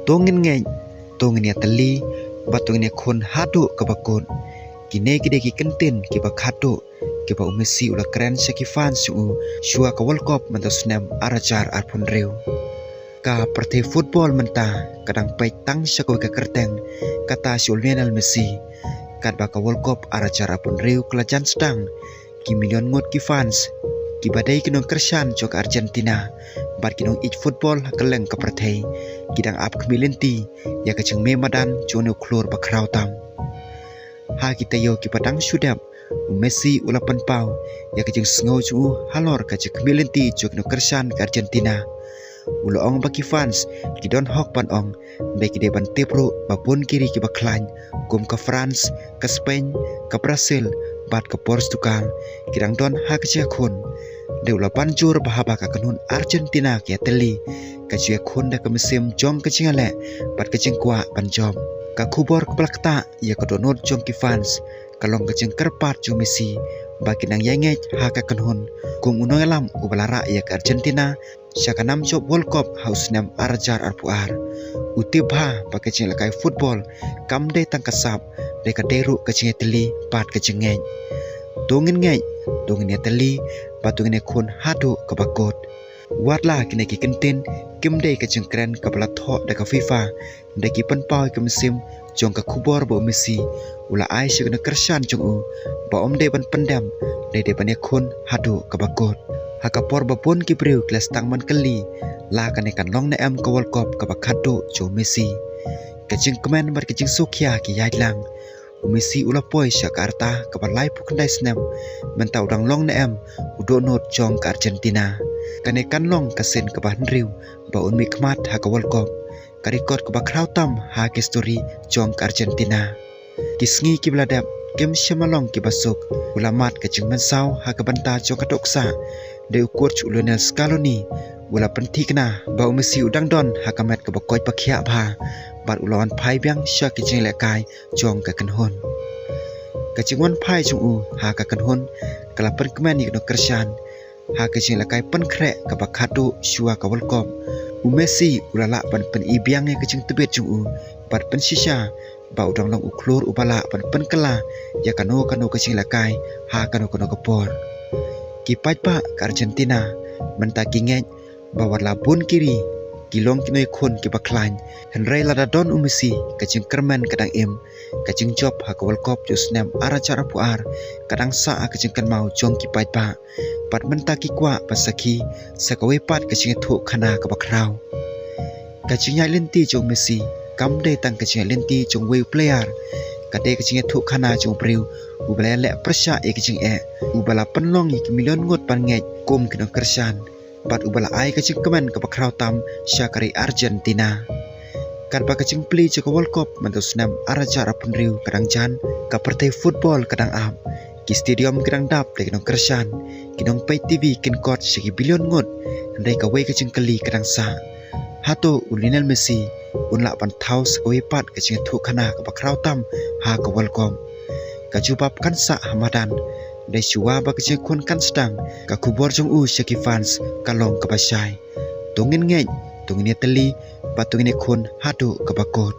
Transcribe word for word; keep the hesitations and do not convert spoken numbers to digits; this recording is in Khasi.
To ngin ngeit, to ngin ïatylli, bad to ngin ïakhun haduh kaba kut. Kine ki dei ki kyntien kiba khadduh kiba u Messi u la kren sha ki fans jong u shuwa ka World Cup mynta u snem ar hajar arphew hynriew. Ka pyrthei football mynta ka dang peit tang sha kawei ka kyrteng, kata sha u Lionel Messi. Katba ka World Cup ar hajar arphew hynriew ka la jan sdang, ki million ngut ki fans kiba dei ki nongkyrshan jong ka Argentina bad ki nongïeit football ha kylleng ka pyrthei ki dang ap khmih lynti ïa ka jingmih madan jong une u khlur ba khraw tam. Ha ki taïew kiba dang shu dep, u Messi u la pynpaw ïa ka jingsngew jong u halor ka jingkhmih lynti jong ki nongkyrshan ka Argentina. U la ong ba ki fans ki don hok ban ong, hynrei ki dei ban tip ruh ba bun ki ri kiba khlaiñ kum ka France, ka Spain, ka Brazil bad ka Portugal ki dang don ha ka jingïakhun. Hynrei u la ban jur ba haba ka kynhun Argentina ka ïatylli, ka jingïakhun da ka mynsiem jong ka jingïaleh bad ka jingkwah ban jop. Ka khubor kaba la ktah ïa ka dohnud jong ki fans ka long ka jingkyrpad jong u Messi ba kin nang ïaingeit ha ka kynhun kum u nongïalam uba la rah ïa ka Argentina sha ka nam jop World Cup ha u snem ar hajar arphew ar. U tip bha ba ka jingïalehkai football kam dei tang ka sap, hynrei ka dei ruh ka jingïatylli bad ka jingngeit. To ngin ngeit, to ngin ïatylli, bad to ngin ïakhun haduh kaba kut. Wat la kine ki kyntien kim dei ka jingkren kaba la thoh da ka FIFA, hynrei ki pynpaw ïa ka mynsiem jong ka khubor ba u Messi u la ai sha ki nongkyrshan jong u ba ym dei ban pyndem, hynrei dei ban ïakhun haduh kaba kut. Ha ka por ba bun ki briew ki la sdang ban kylli la kane kan long ne em ka World Cup kaba khadduh jong u Messi, ka jingkmen bad ka jingsngewkhia ki ïaid lang. U Messi u la poi sha ka rta kaba laiphew khyndai snem, mynta u dang long ne em u dohnud jong ka Argentina. Kane kan long ka sien kaba hynriew ba un mihkhmat ha ka World Cup, ka record kaba khraw tam ha ka histori jong ka Argentina. Ki sngi kiba la dep kim shym la long kiba suk, u la mad ka jingmynsaw ha ka bynta jong ka dohksah. Dei u coach u Lionel Scaloni u la pynthikna ba u Messi u dang don ha ka met kaba koit ba khiah bha bad u la wan phai biang sha ka jinglehkai jong ka kynhun. Ka jingwan phai jong u ha ka kynhun ka la pynkmen ïa ki nongkyrshan ha ka jinglehkai pynkhreh kaba khadduh shuwa ka World Cup. U Messi u la lah ban pyni biang ïa ka jingtbit jong u bad pynshisha ba u dang long u khlur uba lah ban pynkylla ïa kano kano ka jinglehkai ha kano kano ka por. Ki paidbah ka Argentina mynta ki ngeit ba wat la bun ki ri ki long ki nongïakhun kiba khlaiñ, hynrei lada don u Messi ka jingkyrmen ka dang im. Ka jingjop ha ka World Cup jong u snem ar hajar arphew ar ka dang sah ha ka jingkynmaw jong ki paidbah bad mynta ki kwah ban sakhi sa kawei pat ka jingïathuhkhana kaba khraw. Ka jingïaid lynti jong u Messi kam dei tang ka jingïaid lynti jong uwei u player, ka dei ka jingïathuhkhana jong u briew uba la ïaleh pyrshah ïa ka jingeh, uba la pynlong ïa ki million ngut ban ngeit kum ki nongkyrshan bad uba la ai ka jingkmen kaba khraw tam sha ka ri Argentina. Katba ka jingplie jong ka World Cup mynta u snem ar hajar arphew hynriew ka dang jan, ka pyrthei football ka dang ap, ki stadium ki dang dap da ki nongkyrshan, ki nongpeit TV kin kot sha ki billion ngut, hynrei kawei ka jingkylli ka dang sah: hato u Lionel Messi un lah ban thaw sa kawei pat ka jingïathuhkhana kaba khraw tam ha ka World Cup? Ka jubab kan sah ha madan, hynrei shuwa ba ka jingïakhun kan sdang, ka khubor jong u sha ki fans ka long kaba shai: To ngin ngeit, to ngin ïatylli, bad to ngin ïakhun haduh kaba kut.